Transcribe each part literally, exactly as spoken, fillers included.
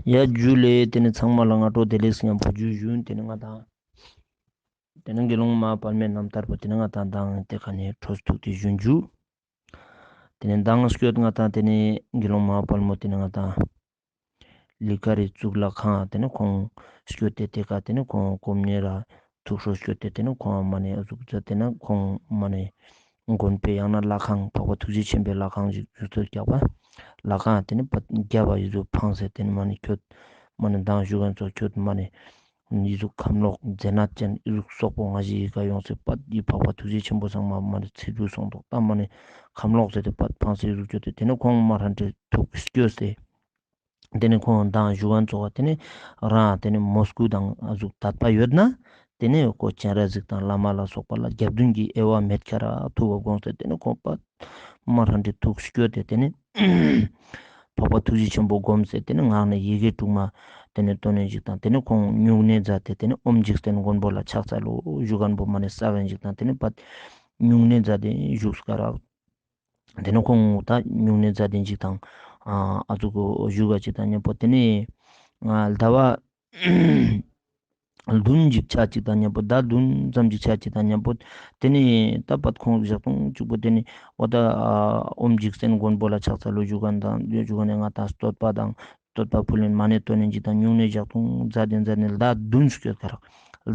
ཡ་ཇུ་ལེ། ཏེ་ནེ་ཚང་མ་ལ་སྔ་དྲོ་བདེ་ལེགས་ཉམ་པོ་ཇུ་ཞུན། ཏེ་ནེ་ང་དང་ཏེ་ནེ་དགེ་སློང་མ་དཔལ་མོའི་རྣམ་ཐར་པོ་ཏེ་ནེ་ང་དང་མདང་ཏེ་ཀ་ནེ་འཕྲོ་མཐུད་དེ་ཞུན་ཇུ། ཏེ་ནེ་མདང་སྐྱོད་ང་དང་ཏེ་ནེ་དགེ་སློང་མ་དཔལ་མོ་ཏེ་ནེ་ང་དང་ལི་ཀ་རི་གཙུག་ལག་ཁང་ཏེ་ནེ་ཁོང་སྐྱོད་དེ་ཏེ་ཀ་ཏེ་ནེ་ཁོང་སྒོམ་ནེ་ར་ཐུགས་སྲོག་སྐྱོད་དེ་ཏེ་ནེ་ཁོང་མ་ནེ་ཨ་ཟུག་ཟ་ཏེ་ནེ་ཁོང་མ་ནེ་དགོན་པའི་ཡང་ན་ལྷ་ཁང་འཕགས་པ་ཐུགས་རྗེ་ཆེན་པོའི་ལྷ་ཁང་ཞིག་ཡོད་ཚོད་རྒྱག་པ། ལྷ་ཁང་ཏེ་ནེ་པ་རྒྱབ་པ་ཨི་ཟུག་ཕངས་སེ་ཏེ་ནེ་མ་ནེ་ཁྱོད་མ་ནེ་མདང་ཞུ་མཁན་ཚོ་ཁྱོད་མ་ནེ་ཨི་ཟུག་ཁམས་ལོག་མཛེ་ནད་ཅན་ཨི་ཟུག་སོག་པོ་ང་ཞིག་ཡི་ཀ་ཡོང་སེ་པ་ཨི་འཕགས་པ་ཐུགས་རྗེ་ཆེན་པོ་ཚང་མ་མ་ནེ་ཚེ་འགྲུལ་སོང་དོག་ད་མ་ནེ་ཁམས་ལོག་ཟེར་ཏེ་པ་ཕངས་སེ་ཨི་ཟུག་ཁྱོད་དེ་ཏེ་ནེ་ཁོང་མ་རང་ཏེ་ཐུགས་སྐྱོ་སེ། ཏེ་ནེ་ཁོང་མདང་ཞུ་མཁན་ཚོ་ཏེ་ནེ་རང་ཏེ་ནེ་མོས་གུས་དང་ཨ་ཟུག་དད་པ་ཡོད་ན་ཏེ་ནེ་ཁོ་སྤྱན་རས་གཟིགས་དང་བླ་མ་ལ་སོགས་པ་ལ་རྒྱབ་མདུན་གྱི་དབྱེ་བ་མེད་ཁ་ར་ཐུགས་ལ་དགོངས་ཏེ་ཏེ་ནེ་ཁོང་པ་མ་རང་ཏེ་ཐུགས་སྐྱོ་སྟེ་ཏེ་ནེ་འཕགས་པ་ཐུགས་རྗེ་ཆེན་པོ་སྒོམ་སྟེ་ཏེ་ནེ་ངག་ནས་ཡི་གེ་དྲུག་མ་ཏེ་ནེ་བཏོན་ནེ་ཞིག་དང་ཏེ་ནེ་ཁོང་སྨྱུང་གནས་མཛད་དེ་ཏེ་ནེ་ཨོཾ་འཇིག་རྟེན་མགོན་པོ་ལ་ཕྱག་འཚལ་ལོ་ཞུ་མཁན་པོ་མ་ནེ་ས་བོན་ཞིག་དང་ཏེ་ནེ་པ་སྨྱུང་གནས་མཛད་དེ་བཞུགས་ཀ་རག། ཏེ་ནེ་ཁོང་ད་སྨྱུང་གནས་མཛད་དེ་ཞིག་དང་ཨ་ཨ་ཟུག་གོ་ཞུ་ག་ཅིག་དང་མཉམ་པོ་ཏེ་ནེ་ཟླ་བ་བདུན་ཞིག་ཆ་ཅིག་དང་མཉམ་པོ་ཟླ་བདུན་ཙམ་ཞིག་ཆ་ཅིག་དང་མཉམ་པོ་ཏེ་ནེ་ད་པ་ཁོང་ཞག་སྟོང་གཅིག་པོ་ཏེ་ནེ་འོ་ད་ཨོཾ་འཇིག་རྟེན་མགོན་པོ་ལ་ཕྱག་འཚལ་ལོ་ཞུ་མཁན་དང་ཞུ་མཁན་ནི་ང་དང་བསྟོད་པ་དང་བསྟོད་པ་ཕུལ་ལེན་མ་ནེ་བཏོན་ནེ་ཞིག་དང་སྨྱུང་གནས་ཞག་སྟོང་མཛད་དེ་མཛད་དེ་ཟླ་བདུན་སྐྱོད་ཀ་རག།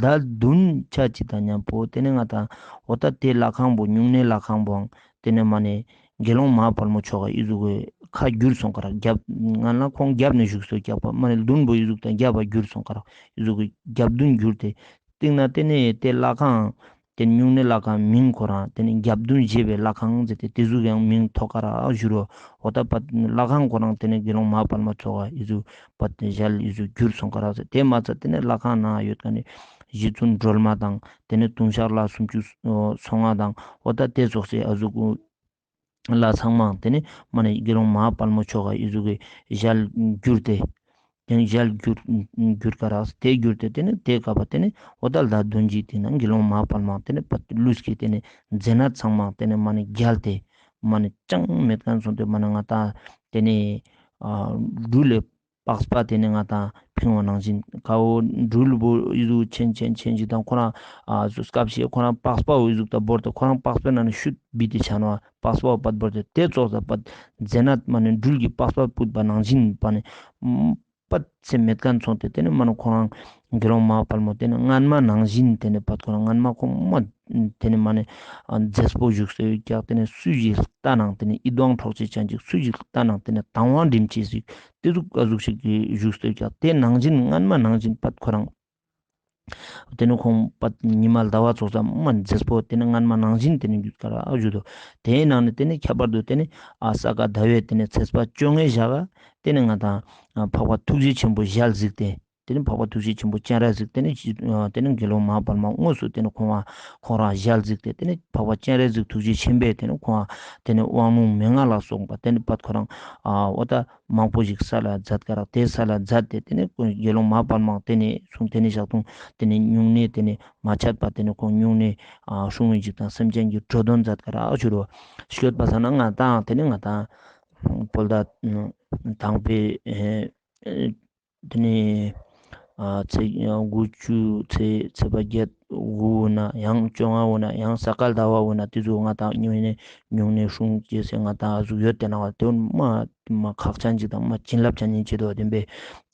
ཟླ་བདུན་ཆ་ཅིག་དང་མཉམ་པོ་ཏེ་ནེ་ང་དང་འོ་ད་ཏེ་ལྷ་ཁང་པོ་སྨྱུང་གནས་ལྷ་ཁང་པོའང་ཏེ་ནེ་མ་ནེ་དགེ་སློང་མ་དཔལ་མོ་མཆོག་ག་ཨི་ཟུག་གི་ཁ་བསྒྱུར་སོང་ཀ་རག། རྒྱབ་ང་ལ་ཁོང་རྒྱབ་ནེ་བཞུགས་སོ་རྒྱབ་པ་མ་ནེ་མདུན་པོ་ཨི་ཟུག་དང་རྒྱབ་པ་བསྒྱུར་སོང་ཀ་རག། ཨི་ཟུག་གི་རྒྱབ་མདུན་བསྒྱུར་ཏེ་སྟིང་ནེ་ཏེ་ནེ་ཏེ་ལྷ་ཁང་ཏེ་སྨྱུང་གནས་ལྷ་ཁང་མིང་ཁོ་རང་ཏེ་ནེ་རྒྱབ་མདུན་བཞེས་པའི་ལྷ་ཁང་ཟེར་ཏེ་ཏེ་ཟུག་ཡང་མིང་ཐོགས་ཀ་རག་ཞུ་རོ། འོ་ད་པ་ལྷ་ཁང་ཁོ་རང་ཏེ་ནེ་དགེ་སློང་མ་དཔལ་མོ་མཆོག་ག་ཨི་ཟུག་པ་ཞལ་ཨི་ཟུག་བསྒྱུར་སོང་ཀ་རག་ཟེར། ཏེ་མ་ཚད་ཏེ་ནེ་ལྷ་ཁང་ནང་ཡོད་མཁན་ནི་རྗེ་བཙུན་སྒྲོལ་མ་དང་ཏེ་ནེ་ལྟུང་བཤགས་ལྷ་སུམ་ཅུ་སོ་ལྔ་དང་འོ་ད་ཏེ་ཙོགས་སེ་ཨ་ཟུག་གུ་ལ་ཚང་མ་ཏེ་ནེ་མ་ནེ་དགེ་སློང་མ་དཔལ་མོ་མཆོག་ག་ཨི་ཟུག་གི་ཞལ་བསྒྱུར་ཏེ་ཏེ་ནེ་ཞལ་བསྒྱུར་བསྒྱུར་ཀ་རག། ཏེ་བསྒྱུར་ཏེ་ཏེ་ནེ་ཏེ་ཀ་པ་ཏེ་ནེ་འོ་ད་ལ་དོན་གྱི་ཏེ་ནེ་དགེ་སློང་མ་དཔལ་མོ་ཏེ་ནེ་པ་ལུས་ཀྱི་ཏེ་ནེ་མཛེ་ནད་ཚང་མ་ཏེ་ནེ་མ་ནེ་རྒྱལ་ཏེ་མ་ནེ་ཅང་མེད་མཁན་སོང་སྟེ་མ་ནེ་ང་དང་ཏེ་ནེ་ཨ་སྦྲུལ་ལས་པགས་པ་ཏེ་ནེ་ང་དང་ཕིང་བ་ནང་བཞིན་ཁ་འོ་སྦྲུལ་བོ་ཨི་ཟུག་ཆེན་ཆེན་ཆེན་ཞིག་དང་ཁོ་རང་ཨ་སྐབས་ཤིག་ཁོ་རང་པགས་པ་འོ་ཨི་ཟུག་ད་བོར་ཏེ་ཁོ་རང་པགས་པའི་ནང་ནེ་ཤུད་བི་ཏེ་ཆ་ནོ་པགས་པ་འོ་པད་བོར་ཏེ་ཏེ་ཙོགས་ད་པད་མཛེ་ནད་མ་ནེ་སྦྲུལ་གྱི་པགས་པ་བུད་པ་ནང་བཞིན་པ་ནེ་པད་ཚེ་མེད་མཁན་སོང་སྟེ་ཏེ་ནེ་མ་ནེ་ཁོ་རང་དགེ་སློང་མ་དཔལ་མོ་ཏེ་ནེ་སྔན་མ་ནང་བཞིན་ཏེ་ནེ་པད་ཁོ་རང་སྔན་མ་ཁོང་མ་ཏེ་ནེ་མ་ནེ་ཨ་མཛེས་པོ་བཞུགས་སེ་ཡོད་ཀྱག། ཏེ་ནེ་སུ་ཞིག་ལྟ་ནའང་ཏེ་ནེ་ཡིད་དབང་འཕྲོག་ཅེས་ཅན་ཅིག་སུ་ཞིག་ལྟ་ནའང་ཏེ་ནེ་དང་བ་འགྲིམ་ཅེས་ཞིག་ཏེ་ཟུག་ག་ཟུག་ཞིག་གི་བཞུགས་སེ་ཡོད་ཀྱག། ཏེ་ནང་བཞིན་སྔན་མ་ནང་བཞིན་པད་ཁོ་རང་ཏེ་ནེ་ཁོང་པད་ཉི་མ་ཟླ་བ་ཙོགས་ཙམ་མ་མཛེས་པོ་ཏེ་ནེ་སྔན་མ་ནང་བཞིན་ཏེ་ནེ་བཞུགས་ཀ་རག་ཞུ་དོ། ཏེའི་ནང་ནེ་ཏེ་ནེ་ཁྱད་པར་དུ་ཏེ་ནེ་ཨ་ས་ག་ཟླ་བའི་ཏེ་ནེ་ཚེས་པ་བཅོ་ལྔའི་ཞག་ག་ཏེ་ནེ་ང་དང་ཨ་འཕགས་པ་ཐུགས་རྗེ་ཆེན་པོ་ཞལ་གཟིགས་ཏེ་ཏེ་ནེ་འཕགས་པ་ཐུགས་རྗེ་ཆེན་པོ་སྤྱན་རས་གཟིགས་ཏེ་ནེ་ཨ་ཏེ་ནེ་དགེ་སློང་མ་དཔལ་མོ་དངོས་སུ་ཏེ་ནེ་ཁོང་ཨ་ཁོང་རང་ཞལ་གཟིགས་ཏེ་ཏེ་ནེ་འཕགས་པ་སྤྱན་རས་གཟིགས་ཐུགས་རྗེ་ཆེན་པོས་ཏེ་ནེ་ཁོང་ཨ་ཏེ་ནེ་དབང་ལུང་མན་ངག་ལ་སོགས་པ་ཏེ་ནེ་པད་ཁོ་རང་ཨ་འོ་ད་མང་པོ་ཞིག་སལ་ལ་མཛད་ཀ་རག། ཏེ་སལ་ལ་མཛད་དེ་ཏེ་ནེ་དགེ་སློང་མ་དཔལ་མོ་ཏེ་ནེ་གསུང་ཏེ་ནེ་ཞག་དང་ཏེ་ནེ་སྨྱུང་གནས་ཏེ་ནེ་མ་ཆད་པ་ཏེ་ནེ་ཁོང་སྨྱུང་གནས་ཨ་སྲུང་བའི་ཅིག་དང་སེམས་ཅན་གྱི་འགྲོ་དོན་མཛད་ཀ་རག་ཞུ་རོ། ཤོད་པ་ས་ན་ང་དང་ཏེ་ནེ་ང་དང་བོད་ཟླ་དང་པའི་ཨེ་ཏེ་ནེ་ཨ་ཚེས་དགུ་བཅུ་ཚེས་ཚེས་པ་བརྒྱད་དགུ་འོ་ན་ཡང་བཅོ་ལྔ་འོ་ན་ཡང་ས་ག་ཟླ་བ་འོ་ན་ཏེ་ཚོ་ང་དང་སྨྱུང་གནས་སྨྱུང་གནས་སྲུང་ཅེས་སེ་ང་དང་ཨ་ཟུག་ཡོད་དེ་ན་བ་ཏེ་མ་མ་ཁག་ཅན་ཅིག་དང་མ་བྱིན་རླབས་ཅན་ཅིག་ཆེ་དོ་བདེན་པས།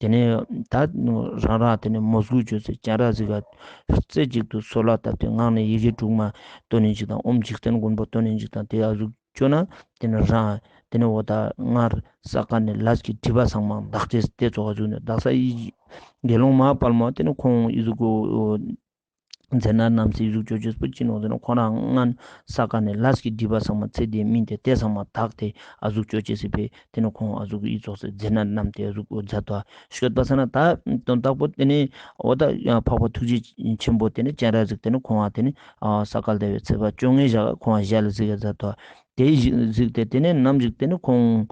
ཏེ་ནེ་ད་རང་རང་ཏེ་ནེ་མོས་གུས་ཅོས་སེ་སྤྱན་རས་གཟིགས་ཀ་རྩེ་གཅིག་ཏུ་གསོལ་བ་བཏབ་སྟེ་ངག་ནས་ཡི་གེ་དྲུག་མ་བཏོན་ནེ་ཅིག་དང་ཨོཾ་འཇིག་རྟེན་མགོན་པོ་བཏོན་ནེ་ཅིག་དང་ཏེ་ཨ་ཟུག་ཅོ་ན་ཏེ་ནེ་རང་ཏེ་ནེ་འོ་ད་སྔར་བསགས་མཁན་ནི་ལས་ཀྱི་སྒྲིབ་པ་ཚང་མ་དག་ཅེས་ཏེ་ཙོགས་ཨ་ཟུག་ནེ་དག་ས་ཡི་དགེ་སློང་མ་དཔལ་མོ་ཏེ་ནེ་ཁོང་ཨི་ཟུག་གོ་མཛེ་ནད་བསྣམས་སེ་ཨི་ཟུག་ཅོ་ཅེས་པོ་ཅི་ནོག་ཟེར་ན་ཁོང་རང་སྔན་བསགས་མཁན་ནི་ལས་ཀྱི་སྒྲིབ་པ་ཚང་མ་ཚེ་འདིའི་སྨིན་ཏེ་ཏེ་ཚང་མ་དག་སྟེ་ཨ་ཟུག་ཅོ་ཅེས་སི་ཕི་ཏེ་ནེ་ཁོང་ཨ་ཟུག་ཨི་ཙོགས་སེ་མཛེ་ནད་བསྣམས་ཏེ་ཨ་ཟུག་མཛད་དོ། ཤོད་པ་ས་ན་ད་དོན་དག་པོ་ཏེ་ནེ་འོ་ད་འཕགས་པ་ཐུགས་རྗེ་ཆེན་པོ་ཏེ་ནེ་སྤྱན་རས་གཟིགས་ཏེ་ནེ་ཁོང་ཨ་ཏེ་ནེ་ཨ་ས་ག་ཟླ་བའི་ཚེས་པ་བཅོ་ལྔའི་ཞག་ཁོང་ཨ་ཞལ་གཟིགས་ཀ་མཛད་དོ། ཏེ་གཟིགས་ཏེ་ཏེ་ནེ་ནམ་ཞིག་ཏེ་ནེ་ཁོང་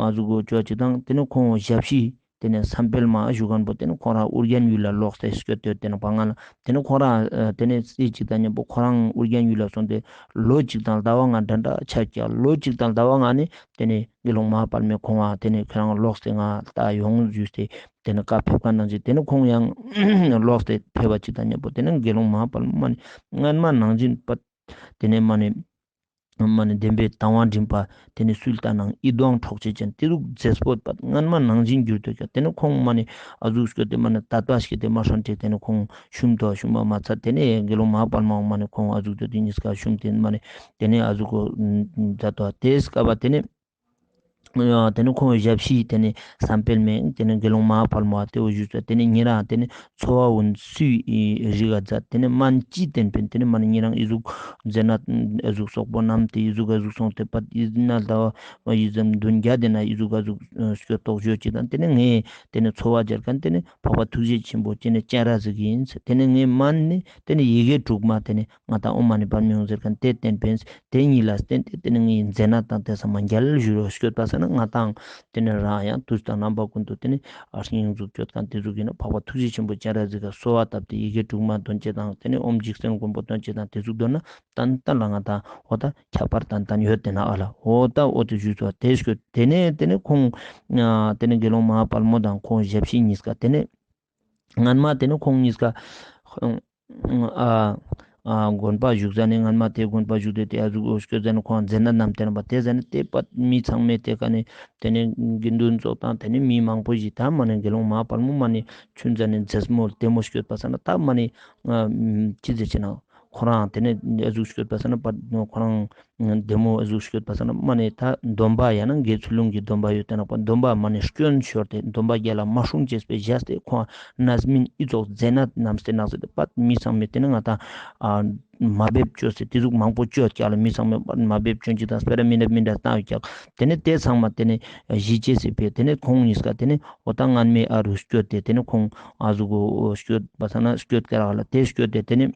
ཨ་ཟུག་གོ་ཅོ་ཅིག་དང་ཏེ་ནེ་ཁོང་ཞབས་ཕྱི་ ཏེ་ནེ་བསམ་འཕེལ་མ་ཞུ་ཁན་པོ་ཏེ་ནེ་ཁོང་རང་ཨུ་རྒྱན་ཡུལ་ལ་ལོགས་ཏེ་སྐྱོད་དེ་ཏེ་ནེ་བ་ང་ལ་ཏེ་ནེ་ཁོང་རང་ཨ་ཏེ་ནེ་སྲིད་ཅིག་དང་མཉམ་པོ་ཁོང་རང་ཨུ་རྒྱན་ཡུལ་ལ་སོང་སྟེ་ལོ་གཅིག་དང་ཟླ་བ་ལྔ་འདྲ་འདྲ་ཆ་ཀྱག། ལོ་གཅིག་དང་ཟླ་བ་ལྔ་ནེ་ཏེ་ནེ་དགེ་སློང་མ་ཧཱ་པཱ་ལི་མས་ཁོང་ང་ཏེ་ནེ་ཁྱོད་རང་ལོགས་ཏེ་ང་ལྟ་ཡོང་ཞུས་ཏེ་ཏེ་ནེ་བཀའ་ཕེབས་ཁན་ནང་བཞིན་ཏེ་ནེ་ཁོང་ཡང་ལོགས་ཏེ་ཕེབས་པ་ཅིག་དང་མཉམ་པོ་ཏེ་ནེ་དགེ་སློང་མ་ཧཱ་པཱ་ལི་མ་ནེ་སྔན་མ་ནང་བཞིན་པ་ཏེ་ནེ་མ་ནེ་མ་ནེ་བདེན་པའི་དང་བ་འགྲིམ་པ་ཏེ་ནེ་སུལ་ཏ་ནང་ཡིད་དབང་འཕྲོག་བྱེད་ཅན་ཏེ་ཟུག་མཛེས་པོ་པ་སྔན་མ་ནང་བཞིན་གྱུར་ཏེ་ཀྱག། ཏེ་ནེ་ཁོང་མ་ནེ་ཨ་ཟུག་སྐྱོད་དེ་མ་ནེ་ཏ་ཏ་ཞིག་ཏེ་མ་ཧྲན་ཏེ་ཏེ་ནེ་ཁོང་ཤུམ་ཏོ་ཤུམ་པ་མ་ཚད་ཏེ་ནེ་དགེ་སློང་མ་ཧཱ་པཱ་ལི་མ་མ་ནེ་ཁོང་ཨ་ཟུག་ཏེ་ཏེ་ཉིས་ཀ་ཤུམ་ཏེ་མ་ནེ་ཏེ་ནེ་ཨ་ཟུག་གོ་མཛད་དོ། ཏེ་སྐབས་པ་ཏེ་ནེ་ཨ་ཏེ་ནེ་ཁོང་ཞབས་ཕྱི་ཏེ་ནེ་བསམ་འཕེལ་མས་ཏེ་ནེ་དགེ་སློང་མ་ཧཱ་པཱ་ལི་མ་ཏེ་བོ་ཞུས་ཏེ་ཏེ་ནེ་ཉེ་རང་ཏེ་ནེ་འཚོ་བ་འོ་སུའི་རིགས་ཀ་མཛད། ཏེ་ནེ་སྨན་ཅི་བསྟན་པིན། ཏེ་ནེ་མ་ནེ་ཉེ་རང་ཨི་ཟུག་མཛད་ན་ཨི་ཟུག་སོག་པོ་རྣམས་ཏེ་ཨི་ཟུག་ཨ་ཟུག་སོང་སྟེ་པ་ཨི་ན་ཟླ་བ་ཨི་ཟམ་བདུན་བརྒྱ་ཏེ་ན་ཨི་ཟུག་ཨ་ཟུག་སྐྱོད་དོག་ཞུ་ཅིག་དང་ཏེ་ནེ་ངས་ཏེ་ནེ་འཚོ་བ་སྦྱར་ཁན་ཏེ་ནེ་འཕགས་པ་ཐུགས་རྗེ་ཆེན་པོ་ཏེ་ནེ་སྤྱན་རས་གཟིགས་ཡིན། ཏེ་ནེ་ངས་སྨན་ནི་ཏེ་ནེ་ཡི་གེ་དྲུག་མ་ཏེ་ནེ་ང་དང་ཨོཾ་མ་ཎི་པདྨེ་ཧཱུྃ་ཟེར་ཁན་ཏེ་བསྟན་པིན། ཏེ་ཉིས་ལ་བརྟེན་ཏེ་ཏེ་ནེ་ངའི་མཛད་ན་དང་ཏེ་ཚང་མ་མཇལ་ཞུ་རོགས་སྐྱོད་པ་ས་ན་ང་དང་ཏེ་ནེ་རང་ཡང་དུས་དང་རྣམ་པ་ཀུན་ཏུ་ཏེ་ནེ་ཨ་སྙིང་ཟུག་སྐྱོད་ཁན་ཏེ་ཟུག་ཡིན་ན་འཕགས་པ་ཐུགས་རྗེ་ཆེན་པོ་སྤྱན་རས་གཟིགས་ཀ་གསོལ་བ་བཏབ་སྟེ་ཡི་གེ་དྲུག་མ་འདོན་ཅེས་དང་ཏེ་ནེ་ཨོཾ་འཇིག་རྟེན་མགོན་པོ་འདོན་ཅེས་དང་ཏེ་ཟུག་འདོན་ན་ཏན་ཏན་ལ་ང་དང་འོ་ད་ཁྱད་པར་ཏན་ཏན་ཡོད་ཏེ་ན་ཨ་ལ་འོ་ད་འོ་ཏེ་ཞུས་སོ། ཏེ་སྐྱོད་ཏེ་ནེ་ཏེ་ནེ་ཁོང་ཨ་ཏེ་ནེ་དགེ་སློང་མ་ཧཱ་པཱ་ལི་མ་དང་ཁོང་ཞབས་ཕྱི་ཉིས་ཀ་ཏེ་ནེ་སྔན་མ་ཏེ་ནེ་ཁོང་ཉིས་ཀ་ཨ་ཨ་དགོན་པ་བཞུགས་ཟ་ནེ་སྔན་མ་ཏེ་དགོན་པ་བཞུགས་ཏེ་ཏེ་ཨ་ཟུག་འོ་སྐྱོད་ཟ་ནེ་ཁོང་མཛད་ན་རྣམས་ཏེ་རྣམ་པ་ཏེ་ཟ་ནེ་ཏེ་པ་མི་ཚང་མས་ཏེ་ཀ་ནེ་ཏེ་ནེ་དགེ་འདུན་ཚོགས་དང་ཏེ་ནེ་མི་མང་པོ་ཞིག་ད་མ་ནེ་དགེ་སློང་མ་ཧཱ་པཱ་ལི་མ་མ་ནེ་ཆུན་ཟ་ནེ་མཛེས་མོ་ལྟད་མོ་སྐྱོད་པ་ས་ན་ད་མ་ནེ་ཨ་ཅི་ཟེར་ཅེ་ན་ཁོ་རང་ཏེ་ནེ་ཨ་ཟུག་སྐྱོད་པ་ས་ན་པ་ཁོ་རང་བདེ་མོ་ཨ་ཟུག་སྐྱོད་པ་ས་ན་མ་ནེ་ད་སྡོམ་པ་ཡང་ན་དགེ་ཚུལ་སློང་གི་སྡོམ་པ་ཡོད་དེ་ན་པ་སྡོམ་པ་མ་ནེ་སྐྱོན་ཤོར་ཏེ་སྡོམ་པ་རྒྱལ་ལ་མ་སྲུང་ཅེས་པའི་བཞག་སྟེ་ཁོང་རྣམ་སྨིན་ཨི་ཙོགས་མཛད་ན་རྣམས་ཏེ་ནགས་སེ་ཏེ་པ་མི་ཚང་མས་ཏེ་ནེ་ང་དང་ཨ་མ་འབེབས་ཅོས་སེ་ཏེ་ཟུག་མང་པོ་ཅོ་ཀྱག་ལ། མི་ཚང་མས་པ་མ་འབེབས་ཅོ་ཅིག་དང་སྤེ་ར་མི་འདྲ་མི་འདྲ་བཏང་ཡོད་ཀྱག། ཏེ་ནེ་ཏེ་ཚང་མ་ཏེ་ནེ་ཞི་ཅེས་སི་ཕིའ་ཏེ་ནེ་ཁོང་ཉིས་ཀ་ཏེ་ནེ་འོ་ད་སྔན་མའི་ཨ་རུ་སྐྱོད་དེ་ཏེ་ནེ་ཁོང་ཨ་ཟུག་གོ་སྐྱོད་པ་ས་ན་སྐྱོད་ཀ་རག་ལ་ཏེ་སྐྱོད་དེ་ཏེ་ནེ།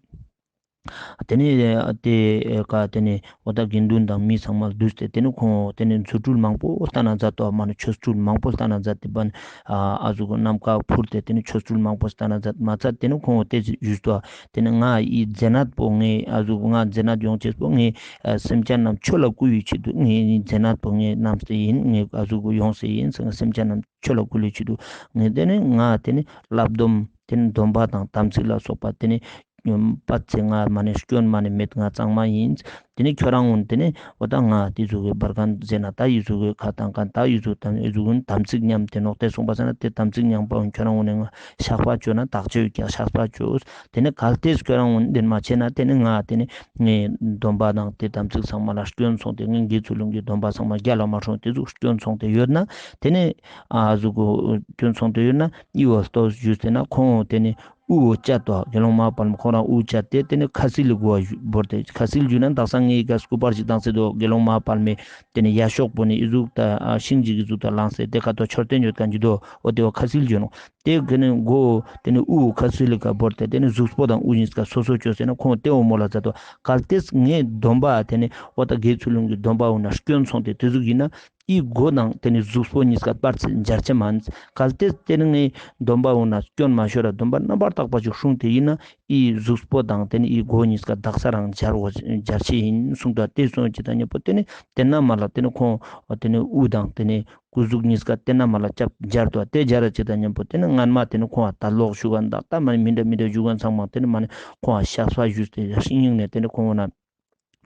ཏེ་ནེ་ཏེ་ཀ་ཏེ་ནེ་འོ་ད་དགེ་འདུན་དང་མི་ཚང་མ་བསྡུས་ཏེ་ཏེ་ནེ་ཁོང་ཏེ་ནེ་རྫུ་འཕྲུལ་མང་པོ་སྟན་ན་མཛད་དོ། མ་ནེ་ཆོ་འཕྲུལ་མང་པོ་སྟན་ན་མཛད་དེ་པ་ནེ་ཨ་ཟུག་གོ་ནམ་མཁའ་འཕུར་ཏེ་ཏེ་ནེ་ཆོ་འཕྲུལ་མང་པོ་སྟན་ན་མཛད་མ་ཚད་ཏེ་ནེ་ཁོང་ཏེ་ཞུས་དོ། ཏེ་ནེ་ང་ཨི་མཛད་ན་པོ་ངའི་ཨ་ཟུག་ང་མཛད་ན་ཡོང་ཅེས་པོ་ངའི་ཨ་སེམས་ཅན་རྣམས་ཆོས་ལ་བསྐུལ་བའི་ཆེད་དུ་ངའི་མཛད་ན་པོ་ངའི་རྣམས་ཏེ་ཡིན། ངའི་ཨ་ཟུག་གོ་ཡོང་སེ་ཡིན་ཟེར་ང་སེམས་ཅན་རྣམས་ཆོས་ལ་བསྐུལ་བའི་ཆེད་དུ་ངའི་ཏེ་ནེ་ང་ཏེ་ནེ་བསླབ་སྡོམ་ཏེ་ནེ་སྡོམ་པ་དང་དམ་ཚིག་ལ་སོགས་པ་ཏེ་ནེ་པ་ཚེ་ང་མ་ནེ་སྐྱོན་མ་ནེ་མེད་ང་གཙང་མ་ཡིན། ཏེ་ནེ་ཁྱོད་རང་གུན་ཏེ་ནེ་འོ་ད་ང་ཏེ་ཟུག་གི་བར་ཁན་ཟེར་ན་ད་ཨི་ཟུག་གི་ཁ་ཏང་ཁན་ད་ཨི་ཟུག་དམ་ཨི་ཟུག་གུན་དམ་ཚིག་ཉམས་ཏེ་ནོག་ཏེ་སོང་པ་ས་ན་ཏེ་དམ་ཚིག་ཉམས་པ་གུན་ཁྱོད་རང་གུན་ནི་ང་བཤགས་པ་ཅོ་ན་དག་ཅོ་ཡོད་ཀྱག་བཤགས་པ་ཅོ། ཏེ་ནེ་གལ་ཏེ་ཁྱོད་རང་གུན་ཏེ་མ་ཆེ་ན་ཏེ་ནེ་ང་ཏེ་ནེ་ངའི་སྡོམ་པ་དང་ཏེ་དམ་ཚིག་ཚང་མ་ལ་སྐྱོན་སོང་སྟེ་ངའི་དགེ་ཚུལ་སློང་གི་སྡོམ་པ་ཚང་མ་རྒྱལ་ལ་མ་སྲུང་ཏེ་ཟུག་སྐྱོན་སོང་སྟེ་ཡོད་ན་ཏེ་ནེ་ཨ་ཟུག་གོ་སྐྱོན་སོང་སྟེ་ཡོད་ན་ཨི་བོ་ལྟོས་ཞུས་ཏེ་ན་ཁོང་ཏེ་ནེ་དབུ་བོ་བཅད་དོ། དགེ་སློང་མ་ཧཱ་པཱ་ལི་མ་ཁོང་རང་དབུ་བཅད་དེ་ཏེ་ནེ་ཁ་སིལ་ལི་གོ་བ་བོར་ཏེ་ཁ་སིལ་ཞུ་ན་དག་ས་ངའི་ཀ་སྐུ་པར་ཞིག་བཏང་སེ་དོ། དགེ་སློང་མ་ཧཱ་པཱ་ལི་མའི་ཏེ་ནེ་ཡ་ཤོག་པོ་ནི་ཨི་ཟུག་ད་ཤིང་ཅིག་གི་ཟུག་ད་ལངས་སེ་ཏེ་ཁ་ཏོ་མཆོད་རྟེན་ཡོད་ཁན་ཅིག་དོ། འོ་ཏེ་བོ་ཁ་སིལ་ཞུ་ནོག། ཏེ་ཏེ་ནེ་གོ་ཏེ་ནེ་དབུ་ཁ་སིལ་ལི་ཀ་བོར་ཏེ་ཏེ་ནེ་གཟུགས་པོ་དང་དབུ་ཉིས་ཀ་སོ་སོ་ཅོས་ཟེར་ན་ཁོང་ཏེ་བོ་མོལ་ལ་མཛད་དོ། གལ་ཏེ་ངའི་སྡོམ་པ་ཏེ་ནེ་འོ་ད་དགེ་ཚུལ་སློང་གི་སྡོམ་པ་འོ་ན་སྐྱོན་སོང་སྟེ་ཏེ་ཟུག་ཡིན་ན་ཨི་མགོ་དང་ཏེ་ནེ་གཟུགས་པོ་ཉིས་ཀ་པར་ཚེ་འབྱར་ཆེ་མན། གལ་ཏེ་ཏེ་ནེ་ངའི་སྡོམ་པ་འོ་ན་སྐྱོན་མ་ཤོར་ར་སྡོམ་པ་རྣམ་པར་དག་པ་ཞིག་སྲུང་སྟེ་ཡིན་ན་ཨི་གཟུགས་པོ་དང་ཏེ་ནེ་ཨི་མགོ་ཉིས་ཀ་དག་ས་རང་འབྱར་འོ་འབྱར་ཆེ་ཡིན་གསུངས་དོ། ཏེ་སོང་ཅིག་དང་མཉམ་པོ་ཏེ་ནེ་ཏེ་ན་མ་ལ་ཏེ་ནེ་ཁོང་ཏེ་ནེ་དབུ་དང་ཏེ་ནེ་སྐུ་གཟུགས་ཉིས་ཀ་ཏེ་ན་མ་ལ་ཅབ་འབྱར་དོ། ཏེ་འབྱར་ར་ཅིག་དང་མཉམ་པོ་ཏེ་ནེ་སྔན་མ་ཏེ་ནེ་ཁོང་ད་ལོག་ཞུ་ག་ད་ད་མ་ནེ་མི་འདྲ་མི་འདྲ་ཞུ་ག་ཚང་མ་ཏེ་ནེ་མ་ནེ་ཁོང་བཤགས་པ་ཞུས་ཏེ་སྙིང་ནེ་ཏེ་ནེ་ཁོང་འོ་ན་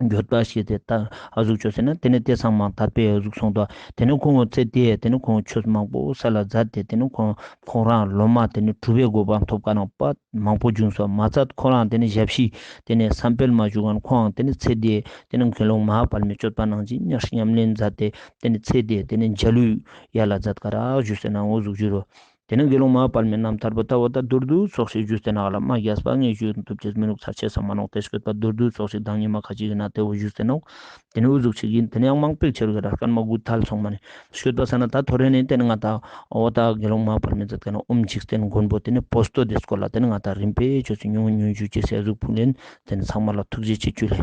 འགྱོད་པ་ཞིག་ཏེ་ད་ཨ་ཟུག་ཅོས་ཟེར་ན་ཏེ་ནེ་ཏེ་ཚང་མ་དད་པའི་ཨ་ཟུག་སོང་དོ། ཏེ་ནེ་ཁོང་ཚེ་ཏེ་ཏེ་ནེ་ཁོང་ཆོས་མང་པོ་སལ་ལ་མཛད་དེ་ཏེ་ནེ་ཁོང་ཁོང་རང་སློབ་མ་ཏེ་ནེ་གྲུབ་པའི་གོ་འཕང་ཐོབ་ཁན་ནང་པ་མང་པོ་བྱུང་སོང་མ་ཚད་ཁོང་རང་ཏེ་ནེ་ཞབས་ཕྱི་ཏེ་ནེ་བསམ་འཕེལ་མ་ཞུ་ཁན་ཁོང་ཏེ་ནེ་ཚེ་འདི་ཏེ་ནེ་དགེ་སློང་མ་ཧཱ་པཱ་ལི་མའི་སྤྱོད་པ་ནང་བཞིན་ཉམས་ལེན་མཛད་དེ་ཏེ་ནེ་ཚེ་འདི་ཏེ་ནེ་འཇའ་ལུས་ཡལ་ལ་མཛད་ཀ་རག་ཞུས་ཟེར་ན་འོ་ཟུག་ཞུ་རོ། ཏེ་ནེ་དགེ་སློང་མ་ཧཱ་པཱ་ལི་མའི་རྣམ་ཐར་པོ་ད་འོ་ད་མདོར་བསྡུས་ཙོགས་ཤིག་ཞུས་ཟེར་ན་ལ་མ་རྒྱས་པ་ངས་ཞུ་ཐུབ་ཅེས་མི་ནུག་ཚར་ཆེ་ས་མ་ནོག། ཏེ་སྐད་པ་མདོར་བསྡུས་ཙོགས་ཤིག་དང་ཉི་མ་ཁ་ཅིག་གི་ནང་ཏེ་བོ་ཞུས་ཟེར་ནོག། ཏེ་ནེ་འོ་ཟུག་ཅིག་ཡིན། ཏེ་ནེ་ཡང་མང་པོ་ཅིག་ཆེ་རུ་ག་ར་སྐར་མ་དགུ་ཐལ་སོང་མ་ནེ། སྐད་པ་ས་ན་ད་ཐོ་རེ་ནེ་ཏེ་ནེ་ང་ད་འོ་ད་དགེ་སློང་མ་ཧཱ་པཱ་ལི་མའི་མཛད་ཁན་ཨོཾ་འཇིག་རྟེན་མགོན་པོ་ཏེ་ནེ་པོ་སྟོ་ཏེ་སྐོར་ལ་ཏེ་ནེ་ང་ད་རིམ་པས་ཅོས་སེ་ཉུང་ཉུང་ཞུ་ཅེས་སེ་ཨ་ཟུག་ཕུལ་ཨིན། ཏེ་ནེ་ཚང་མ་ལ་ཐུགས་རྗེ་ཆེ། ཇུ་ལེ།